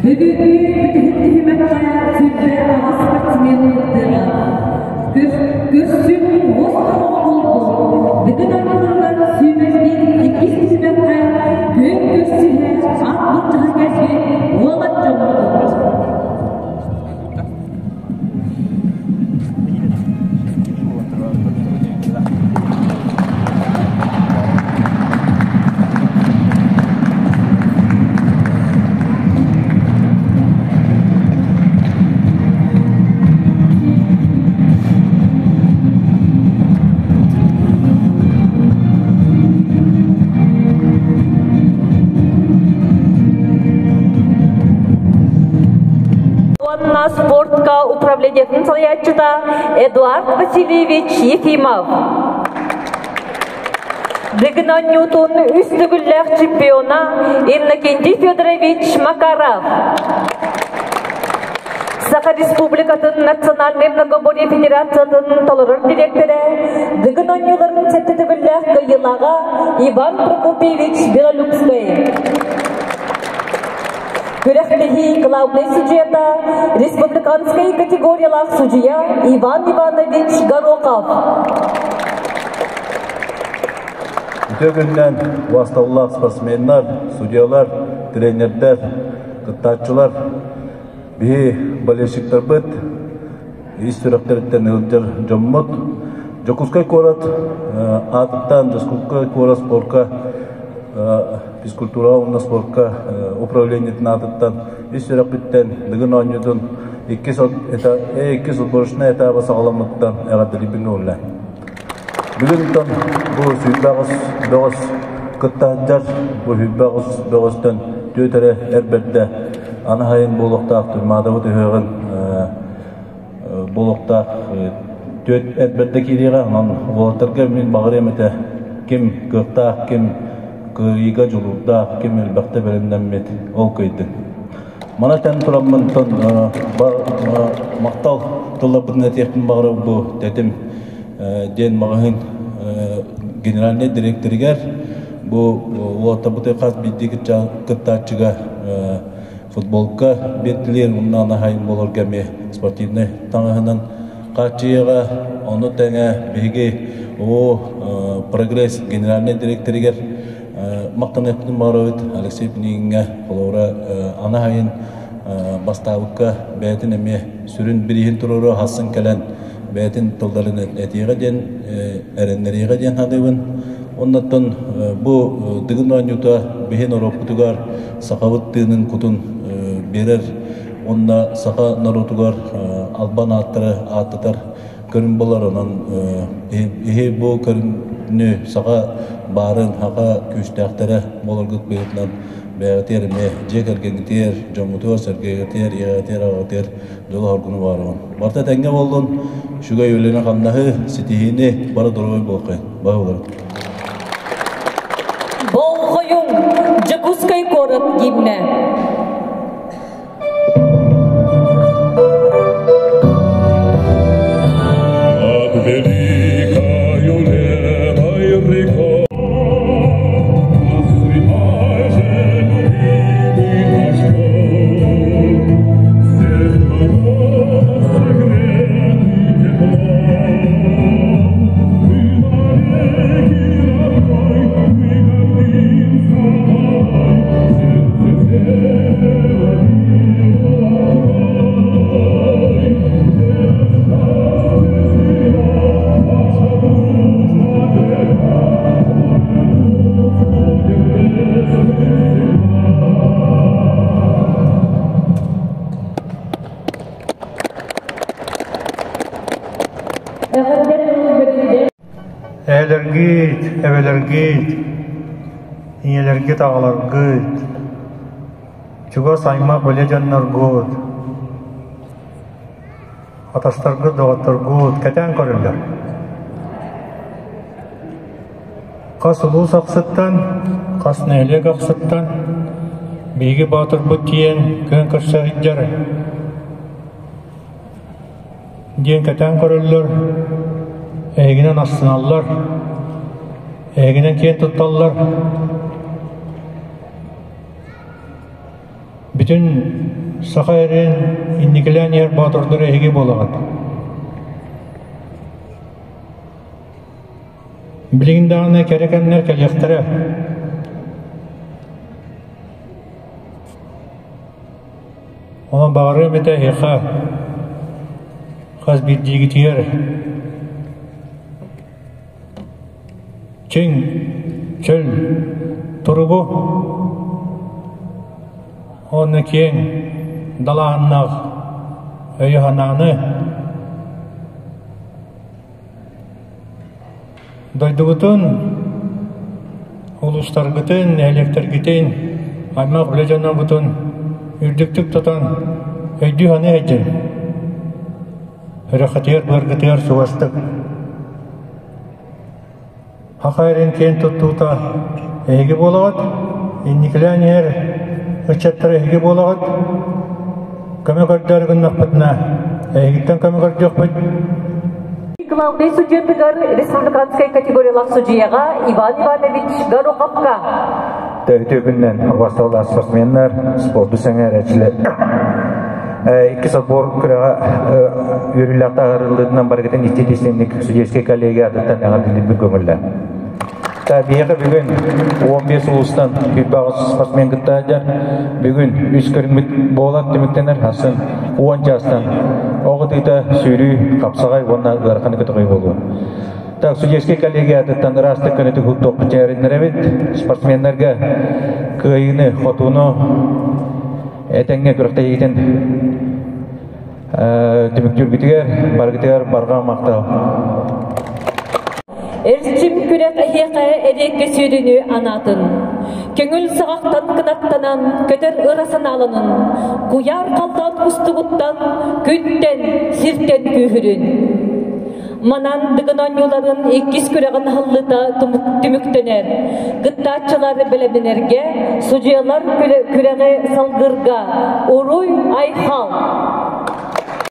Бүгүҥҥү бүтэһик түһүмэххэ 28 спортсмен кыттыаҕа. Көрсүм уос номоҕо буолбут Дыгын оонньууларыгар сүүмэрдиир иккис түһүмэххэ күөн көрсүһэ ат былдьаһа кэлбит уолан дьоммутун. Уонна спортка управлениетын салайааччыта Эдуард Васильевич Ефимов. Дыгын оонньуутун үс төгүллээх чемпиона Иннокентий Федорович Макаров. Саха Республикатын национальнай многоборье федерациятын толорор дириэктэрэ, Дыгын оонньууларын сэттэ төгүллээх кыайыылааҕа Иван Прокопьевич Белолюбскай. Күрэхтэһии главнай судьуйата республиканскай категориялаах судьуйа Иван Иванович Горохов. Үтүө күнүнэн убастабыллаах спортсменнар, судьуйалар, тренердэр, кыттааччылар, биһи болельщиктарбыт, ис сүрэхтэриттэн ыалдьар дьоммут, Дьокуускай куорат аатыттан Дьокуускай куорат спорка физкультураҕа уонна спорка управлениетын аатыттан ис сүрэхпиттэн Дыгын оонньуутун иккис иккис отборочнай этаба саҕаламмыттан эҕэрдэлиибин көҥүллээн. Бүгүн бу 28 бөҕөс кыттаһыттар бу 28 бөҕөстөн түөрт эрэ эр бэрдэ аны сайын буолуохтаах Туймаадабыт ыһыаҕын буолуохтаах түөрт эр бэрдэ киириэҕэ. Онон уолаттарга мин баҕарыам этэ ким кыахтаах, ким кыайыыга дьулуурдаах, ким элбэхтэ бэлэмнэммит ол кыайдын. Маны этэн тураммын махтал тылларбытын этиэхпин баҕарабын бу тэтим диэн маҕаһыын генеральнай дириэктэригэр бу уолаттарбытыгар хас биирдии кыттааччыга футболка биэрдилэр уонна анаһайын буоларга эмиэ спортивнай таҥаһынан хааччыйыаҕа. Ону тэҥэ биһиги оо прогресс генеральнай дириэктэригэр махтаныахпытын баҕарабыт Алексей Пинигиҥҥэ холобура анаһайын бастаабыкка бэйэтин эмиэ сүрүн бирииһин туруору хассын кэлэн бэйэтин тылларын этиэҕэ диэн эрэннэриэҕэ диэн саныыбын. Оннуттан бу Дыгын оонньуута биһи норуоппутугар сахабыт тыынын кутун биэрэр уонна саха норуотугар албан ааттары ааттатар көрүҥ буолар. Онон иһи бу көрүҥнү саха баарын, саха күүстээхтэрэ буоларгыт быһыытынан бэйэҕитигэр эмиэ дьиэ кэргэҥҥитигэр, дьоҥҥутугар-сэргэҕитигэр, ийэҕитигэр, аҕаҕытыгар дьолу-соргуну баҕарабын. Барыта этэҥҥэ буоллун, үчүгэй үлэни-хамнаһы, ситиһиини, бары доруобай буолуоххайын. Баһылар. Болҕойуҥ, Дьокуускай куорат гимнэ. Над великою Леной рекой Расцветай же, любимый наш дом, Всех народов согретый теплом. Ты навеки родной, мы гордимся тобой, Сердце севера милой, Где счастье всегда, наша дружба крепка, Твой путь будет вечный всегда. Эһэлэргит, эбэлэргит, ийэлэргит, аҕаларгыт, чугас аймах бэлиэ дьонноргут, атастаргыт, доҕотторгут кэтээн көрөллөр. Хас улуус ахсыттан, хас нэһилиэк ахсыттан биһиги боотурбут тиийэн күөн көрсө сылдьар диэн кэтээн көрөллөр, эһигинэн астыналлар, эһигинэн киэн тутталлар. Бүтүн саха эрин инникилээн иһэр боотурдара эһиги буолаҕыт. Билигин даҕаны кэрэ кэмнэр кэлиэхтэрэ. Онон баҕарыам этэ эһиэхэ хас биирдиигитигэр чиҥ, чөл туругу уонна киэҥ далааһыннаах өйү-санааны Дойдубутун, улуустаргытын, нэһилиэктэргитин, аймах үлэ дьонобутун үрдүктүк тутан өйдүү-саныы сылдьыҥ. Өрөххүтүгэр, быаргытыгар чугастык. Саха эрин киэн туттуута эһиги буолаҕыт, инникилээн иһэр ыччаттара эһиги буолаҕыт. Көмө көрдөөрү гыннахпытына, эһигиттэн көмө көрдүөхпүт. Главный судьятыгар республиканскай категориялаах судьуйаҕа Иван Иванович Гороховка. Үтүө күнүнэн убастабыллаах спортсменнар, спорду сэҥээрээччилэр. Икки отбор күрэҕэ үөрүүлээх таһаарыллыытынан барыгытын исти-истинник судейскай коллегия атыттан эҕэрдэлиирбит көҥүллээх. Биһиэхэ бүгүн 15 улуустан 28 спортсмен кытта сылдьар. Бүгүн үс көрүҥмүт буолан түмүктэнэр. Хасын 10 чаастан оҕо тыыта сүүрүү, хапсаҕай уонна ыарахан көтөҕүй буолуо. Так, судейскай коллегиятыттан ыраастык көнөтүк хуттуохпут чээриннэрэбит. Спортсменнарга кыайыыны, хотууну этэҥҥэ күрэхтэһиитин түмүктүүргүтүгэр барыгытыгар барҕа махтал. Эрчим күрэх эһиэхэ эриэккэ сүүрүнү анаатын. Көҥүл саҕахтан кынаттанан, көтөр ыра санааланын, куйаар халлаан кустугуттан, күнтэн, сиртэн күүһүрүн. Манан Дыгын оонньууларын иккис күрэҕин аһыллыыта түмүктэнэр. Кыттааччылар бэлэмнэнэргэ, судьуйалар күрэҕи салгыырга уруй-айхал!